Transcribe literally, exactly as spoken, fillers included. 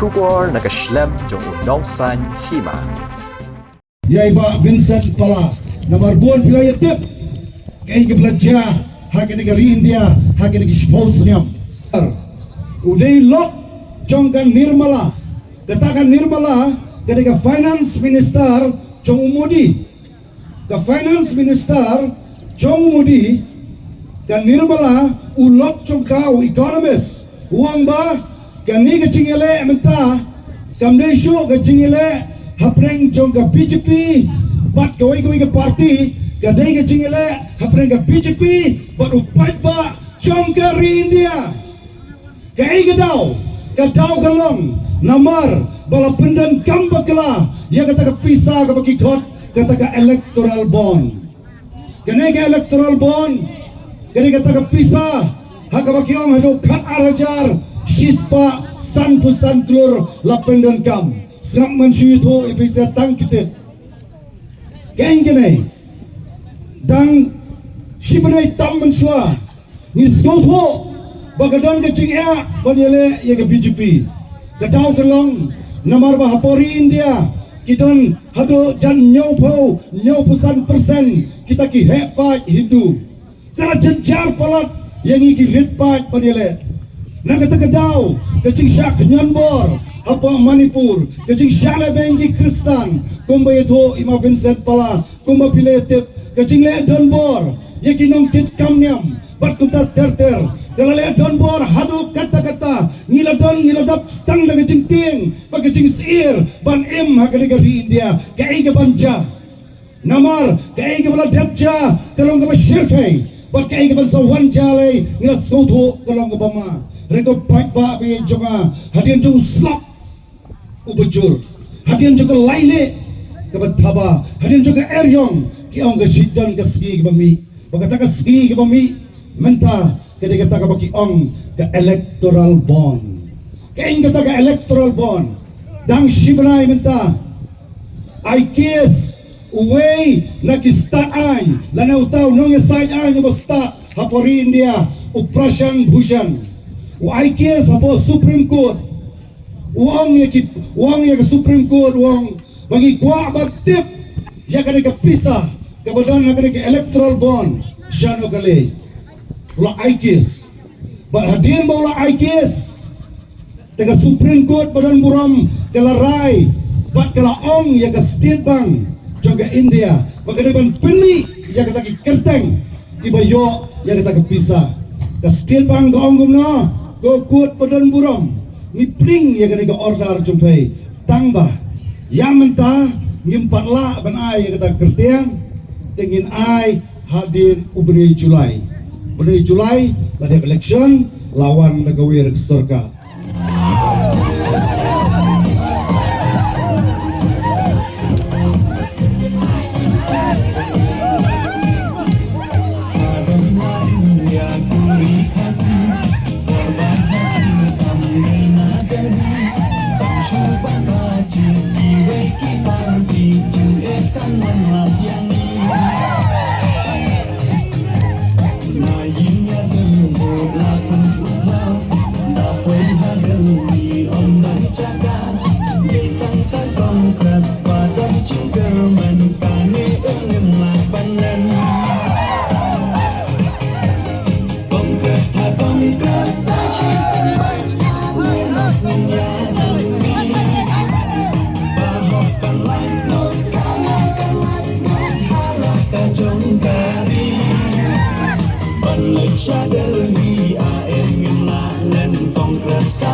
Khubor na ka shlem jong u Nongsaiñ Hima. Ïa i Bah Vincent Pala, namar bun phi la ïa tip kaei kaba la jia ha kane ka ri India ha kine ki shiphew snem. U dei lok jong ka Nirmala, kata ka Nirmala ka dei ka finance minister jong u Modi. Ka finance minister jong u Modi, ka Nirmala, u lok jong ka, u economist, u ong ba kane ka jingïaleh mynta kam dei shuh ka jingïaleh hapdeng jong ka B J P bad kawei kawei ka party, ka dei ka jingïaleh hapdeng ka B J P bad u paidbah jong ka ri India. Kaei ka daw? Ka daw ka long namar ba la pyndonkam bakla ïa kata ka pisa kaba ki khot kata ka electoral bond. Kane ka electoral bond, kane kata ka pisa ha kaba ki ong haduh khat ar hajar shispah sanphew san klur la pyndonkam. Sngap, man shu ïathuh ïa phi sa tang ki tit. Kaei kane? Dang shi bnai tam mynshuwa ngi sngewthuh ba ka don ka jingeh ban ïaleh ïa ka B J P. Ka daw ka long namar ba hapoh ri India ki don haduh jan hynñiewphew, hynñiewphew san percent kita ki heh paid Hindu. Ka la jynjar palat ïa ngi ki rit paid ban ïaleh. Na kata ka daw ka jingshah khñiot bor hapoh Manipur, ka jingshah lehbeiñ ki Khristan, kumba ïathuh i Ma Vincent Pala, kumba phi la tip, ka jingleh donbor ïa ki nongkitkam niam bad kumta ter ter. Ka la leh donbor haduh katta katta. Ngi la don, ngi la dap tang da ka jingtieng bad ka jingsyier ban im ha kane ka ri India. Kaei kaban jia? Namar kaei kaba la dep jia ka long kaba shyrkhei bad kaei kaban sa wan jia lei ngi la sngewthuh ka long kaba ma. Hynrei ko paidbah ba ïeit jong nga, hadien jong u slap uba jur, hadien jong ka lailieh kaba thaba, hadien jong ka eriong, ki ong ka shah don ka sngi kaba mih. Ba kata ka sngi kaba mih mynta ka dei kata kaba ki ong ka electoral bond. Kaei kata ka electoral bond? Dang shi bnai mynta, I K S, uwei na ki stad aiñ lane uta u nongïasaid aiñ uba stad hapoh ri India, u Prashant Bhushan, u I K S hapoh Supreme Court, u ong ïa ki, u ong ïa ka Supreme Court, u ong ba ngi kwah ban tip ïa kane ka pisa kaba don ha kane ka electoral bond shano ka leit. U la I K S. Bad hadien ba u la I K S, te ka Supreme Court ba don burom ka la rai bad ka la ong ïa ka State Bank jong ka India ba ka dei ban pynmih ïa kata ki kyrteng kiba ïoh ïa kata ka pisa. Ka State Bank ka ong kumno? Ko court ba don burom, ngi pdiang ïa kane ka order jong phi, tang ba ïa mynta ngim pat lah ban ai ïa kata ka kyrteng, te ngin ai hadien u bnai July. Bnai July la dep election, la wan da kawei ka sorkar. Ban leit sha Delhi, a em ngim lah len Congress ka